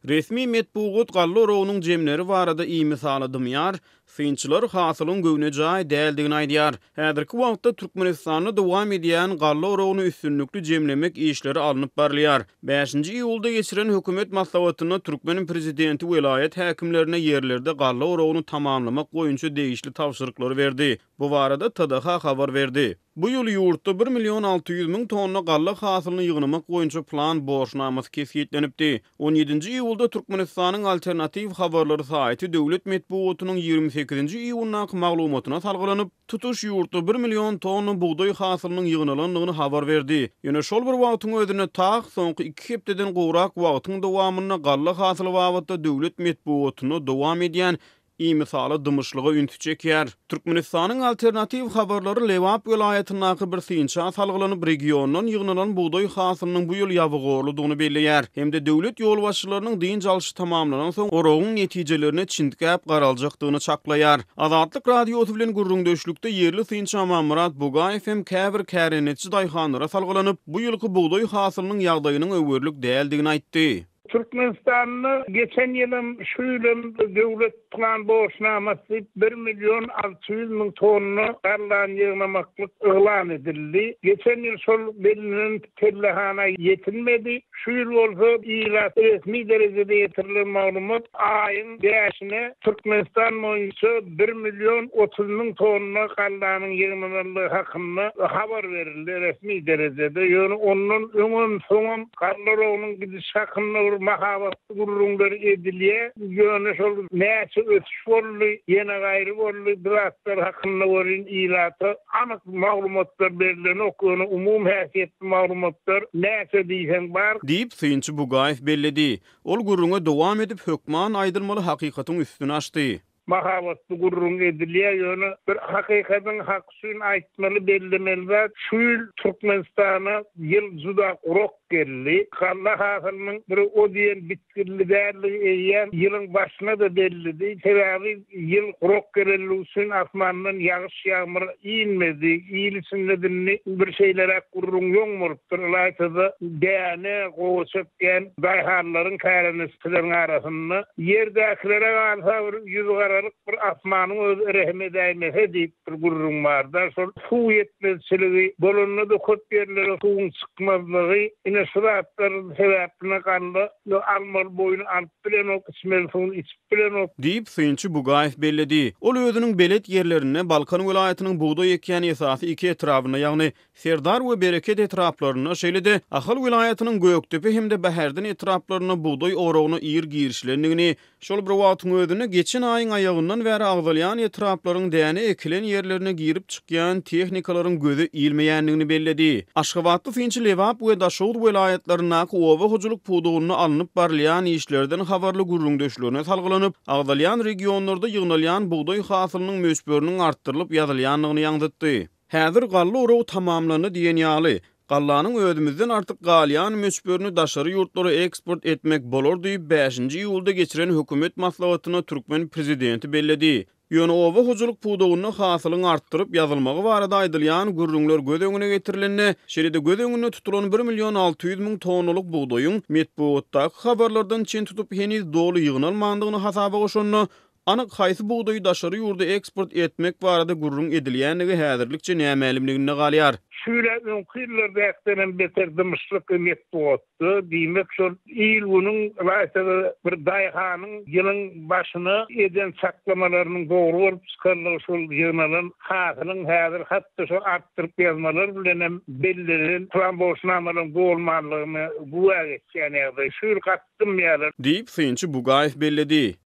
Resmi metbugat galla oragynyň jemleri barada imisala dymýar, synçylar hasylyň göwnejaý däldigini aýdýar. Häzirki wagtda Türkmenistanda dowam edýän galla oragyny üstünlikli jemlemek işleri alnyp barylýar. Bäşinji iýulda geçiren hökümet maslahatynda türkmen prezidenti welaýat häkimlerine ýerlerde galla oragyny tamamlamak boýunça degişli tabşyryklary berdi. Bu barada TDH habar berdi. Bu ýyl ýurtda bir million 600 müň tonna galla hasylyny ýygnamak boýunça plan borçnamasy kesgitlenipdi. On ýedinji iýulda Türkmenistanyň Alternatiw habarlary saýty döwlet metbugatynyň 28-nji iýundaky maglumatyna salgylanyp, tutuş ýurtda bir million tonna bugdaý hasylynyň ýygnalandygyny habar berdi. Ýöne şol bir wagtyň özünde TAHH soňky iki hepdeden gowrak wagtyň dowamynda galla hasyly babatda döwlet metbugatynda dowam edýän imisala dymyşlyga ünsi çekýär. Türkmenistanyň Alternatiw habarlary Lebap welaýatyndaky bir synça salgylanyp, regiondan ýygnalan bugdaý hasylynyň bu ýyl ýabygorludygyny belleýär hem-de döwlet ýolbaşçylarynyň dynç alşy tamamlanansoň oragyň netijelerine çintgäp garaljakdygyny çaklaýar. Azatlyk Radiosy bilen gürrüňdeşlikde ýerli synçy Amanmyrat Bugaýew hem käbir kärendeçi daýhanlara salgylanyp, bu ýylky bugdaý hasylynyň ýagdaýynyň öwerlik däldigini aýtdy. Türkmenistanda geçen ýylam, şu ýylam döwlet plan borçnamasy diýip bir million 600 müň tonna gallany ýygnamaklyk yglan edildi. Geçen ýyl şol bellenen pellehana ýetilmedi. Şu ýyl bolsa ilata resmi derejede ýetirilen maglumat aýyň bäşine Türkmenistan boýunça bir million 30 müň tonna gallanyň ýygnanandygy hakynda habar berildi resmi derejede. Ýöne ondan öňem, soňam Galla oragynyň gidişi hakynda bir mahabatly gürrüňler edilýär. Ýöne şol näçe ösüş boldy, ýene gaýry boldy, bu zatlar hakynda welin ilata anyk maglumatlar berlenok, ýöne umumy häsiýetli maglumatlar näçe diýseň bar. Diýip, synçy Bugaýew belledi. Ol gürrüňe dowam edip, hökman aýdylmaly hakykatyň üstüni açdy. Mahabatly gürrüň edilýär, ýöne bir hakykatyň hak üçin aýtmaly, bellemeli zat, şu ýyl Türkmenistana ýyl juda gurak geldi. Galla hasylynyň bir o diýen bitginli däldigi eýýäm ýylyň başyna-da bellidi. Sebäbi ýyl gurak gelenligi üçin asmandan ýagyş-ýagmyr inmedi. Il içinde indi bir şeýleräk gürrüň ýoň bolupdyr. Ylaýta-da däne, gowaça ekýän daýhanlaryň, kärendeçileriň arasynda Ýerdäkilere galsa bir ýüzügaralyk bir asmanyň özi rehim edäýmese diýip bir gürrüň barda. Şol suw ýetmezçiligi bolanda-da köp ýerlere suwuň çykmazlygy ine şu zatlar sebäpline galla almaly boýuny alyp bilenok, içmeli suwuny içip bilenok. Diýip, synçy Bugaýew belledi. Ol özüniň belet ýerlerinde, Balkan welaýatynyň bugdaý ekýän esasy iki etrabynda, ýagny Serdar we Bereket etraplarynda, şeýle-de Ahal welaýatynyň Gökdepe hem-de Bäherden etraplarynda bugdaý oragyna ir girişilendigini, şol bir wagtyň özünde geçen aýyň aýagyndan bäri agzalýan etraplaryň däne ekilen ýerlerine girip-çykýan tehnikalaryň göze ilmeýändigini belledi. Aşgabatly synçy Lebap we Daşoguz welaýatlaryndaky oba hojalyk pudagynda alnyp barylýan işlerden habarly gürrüňdeşlerine salgylanyp, agzalýan regionlarda ýygnalýan bugdaý hasylynyň möçberiniň artdyrylyp ýazylýandygyny ýaňzytdy. Häzir galla oragy tamamlandy diýen ýaly, gallanyň özümizden artyk galýan möçberini daşary ýurtlara eksport etmek bolar diýip, bäşinji iýulda geçiren hökümet maslahatynda türkmen prezidenti belledi. Ýöne oba hojalyk pudagynda hasylyň artdyryp ýazylmagy barada aýdylýan gürrüňler göz öňüne getirilende, şeýle-de göz öňünde tutulan bir million 600 müň tonnalyk bugdaýyň metbugatdaky habarlardan çen tutup heniz doly ýygnalmandygyny hasaba goşanda, Anyk haýsy bugdaýy daşary ýurda eksport etmek barada gürrüň edilýändigi häzirlikçe nämälimliginde galýar. Şu ýyl-ä öňki ýyllardäkdenem beter dymyşlyk metbugatda. Diýmek, şol il-günüň, ylaýta-da bir daýhanyň ýylyň başyna eden çaklamalarynyň dogry bolup çykanlygy şol ýygnalan hasylyň häzir hat-da şo artdyryp ýazmalar bilenem bellenen plan borçnamalaryň dolmanlygyna güwä geçýän ýagdaý. Şu ýyl gaty dymýarlar. Diýip, synçy Bugaýew belledi.